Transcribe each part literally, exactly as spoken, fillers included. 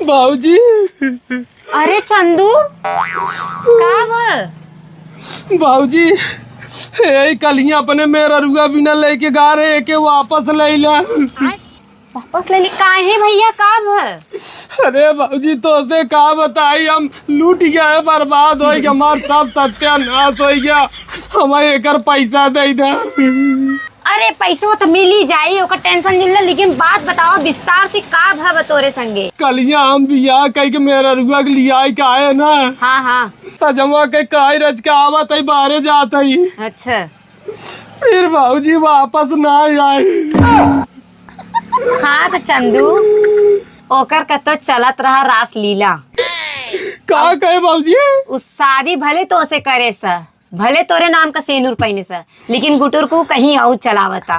भौजी। अरे चंदू, का भल? भौजी, यही कलिया अपने मेहररुआ बिना लेके गा रहे, एके वापस लैला। वापस ले ली? काहे भैया, का भल? अरे भौजी, तोसे का बताई, हम लूट गया है, बर्बाद होइ गया, हमार सब सत्यानाश होइ गया, हमें एकर पैसा दे दे। अरे पैसवा तो मिली जाई, ओकर tension जिन ले, लेकिन बात बतावा विस्तार से, का भवा तोरे संगे? कलिया हम बियाह कइके मेहररुआ के लियाई के आए ना। हाँ, हाँ। सजवा के काई रच के आवत है, बाहरे जात है। अच्छा। फिर भौजी वापस ना आई। हाँ तो चंदू, ओकर कतो चलत रहा रासलीला। का कहे भौजी? उ शादी भले तोसे करे स, भले तोरे नाम का सेनुर पहिने स, लेकिन गुटुर को कहीं और चलावता।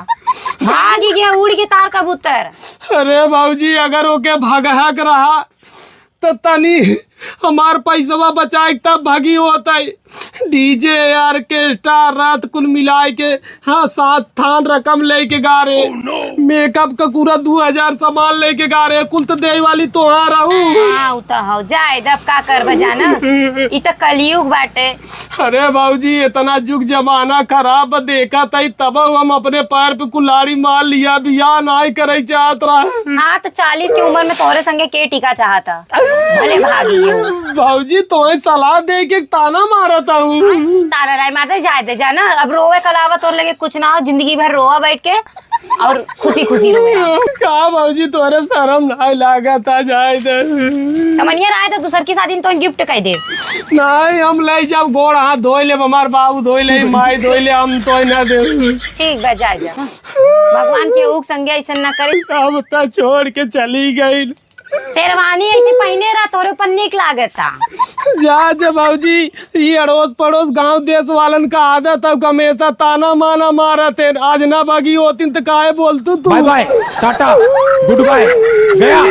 भागी गया उड़ के तार कबूतर। अरे भौजी, अगर ओके भगहक रहा त तनी हमार पैसवा बचाए के तब भगी होतई। DJ, orchestra, रात कुल मिलाए के, हाँ, सात थान रकम लेके गा रहे। Makeup का पूरा दू हजार सामान लेके गा रहे। कुल तो देवे वाली तोहार रहू। हाँ, उ तो हौ। जाए, जब का करबे जाना। ई तो कलयुग बाटे। अरे भौजी, इतना जुग जमाना खराब बा, देखत हई तब हम अपने पैर पे कुल्हाड़ी मार लिया, बियाह नाई करे चाहत रहा। हाँ, तो चालीस के उम्र में तोहरे संगे के टिका चाहता, भले भागी ये हो। भौजी, तोहे सलाह दे के ताना मारत हूँ। तारा राय मारते, जाए दे, जाना। अब रोवे के अलावा तोर लगे कुछ ना हो, जिंदगी भर रोवा बैठ के और खुशी खुशी रोवे। का भौजी, तोरे शरम नाय लागत, आ जाए दे। समनिया रहे तो दूसर की शादी में तो gift कह दे। नहीं, हम ले जब गोड़ हाथ धोए ले, हमार बाबू धोए ले, माई धोए ले, हम तो ना दे। ठीक बा, जा, जा। भगवान के ऊक संगे ऐसन ना करे। अब त छोड़ के चली गई। शेरवानी ऐसे पहने रहा, तोरे ऊपर निक लागता। जा, जा भौजी, ई अड़ोस पड़ोस गांव देश वालन का आदत है, हमेशा ताना माना मारत है। आज ना भागी होतिन त काहे बोलतू तू? Bye bye, टाटा, good bye, गया।